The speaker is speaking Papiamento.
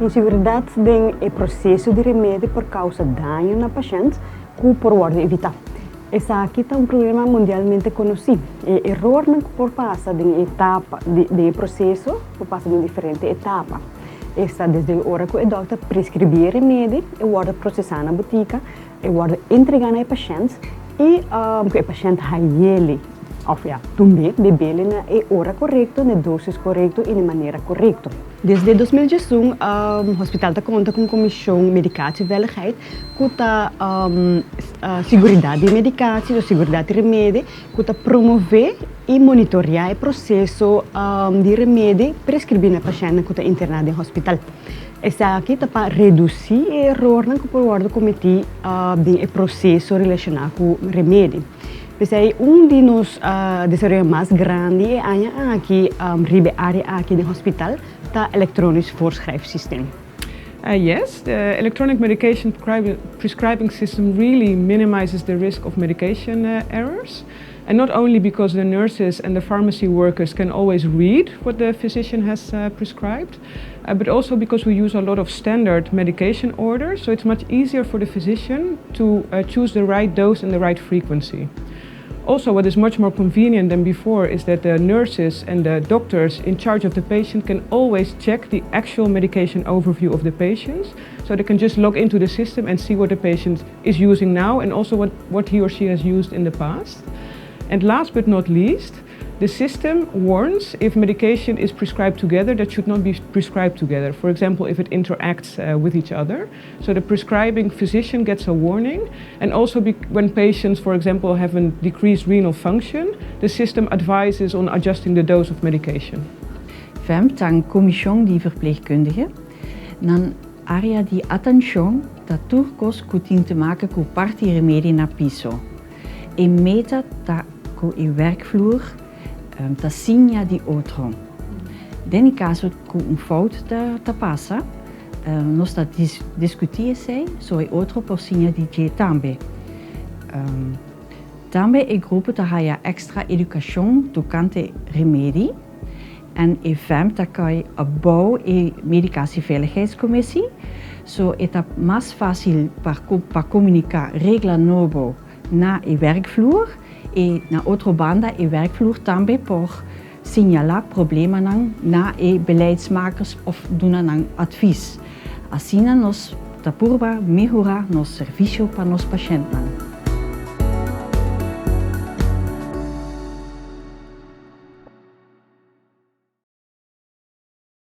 Inseguridad den e proceso di remedi por causa daño na pashent cu por wordo evita. Esaki ta un problema mundialmente conoci. E erornan cu por pasa den e etapa den e proceso por pasa den diferente etapa. Esta desde e ora cu e dokter prescribi e remedi, e wordo procesa na botica, e wordo entrega na e pashent y cu e pashent hayele of ya tumbe, bebele na e ora corecto, na e dosis corecto y na e manera corecto. Desde 2011 hospital ta conta cu un comision medicatieveiligheid cu ta siguridad di medicatie of siguridad di remedi cu ta promove y monitorea e proceso di remedi prescribi na pashentnan cu ta interna den hospital. Esaki ta pa reduci e erornan cu por wordo cometi den e proceso relaciona cu remedi. P'esei un di nos desaroyo mas grandi e aña aki riba e area aki den hospital ta elektronisch voorschrijfsysteem. Yes, the electronic medication prescribing system really minimizes the risk of medication errors. And not only because the nurses and the pharmacy workers can always read what the physician has prescribed, but also because we use a lot of standard medication orders, so it's much easier for the physician to choose the right dose and the right frequency. Also, what is much more convenient than before is that the nurses and the doctors in charge of the patient can always check the actual medication overview of the patients. So they can just log into the system and see what the patient is using now and also what he or she has used in the past. And last but not least, the system warns if medication is prescribed together that should not be prescribed together. For example, if it interacts with each other. So the prescribing physician gets a warning. And also when patients, for example, have a decreased renal function, the system advises on adjusting the dose of medication. VEMP ta un komishon di verpleegkundigen. Nan área di atenshon ta tur kos ku tin te maken ku parti remedi na piso. E meta ta ku e werkvloer ta siña di otro. Den kaso ku un fout ta pasa, nos ta diskutí esei, so e otro por siña di dje tambe. Tambe e grupo ta haya èkstra edukashon tokante remedi en e VEMP ta kai bou e medicatieveiligheidscommissie, so e ta mas fásil pa komuniká regla nobo na e werkvloer i na otro banda e werkvloer tambe por señalá problemanan na e beleidsmakers òf duna nan advies. Asina nos ta purba mehorá nos servisio pa nos pashèntnan.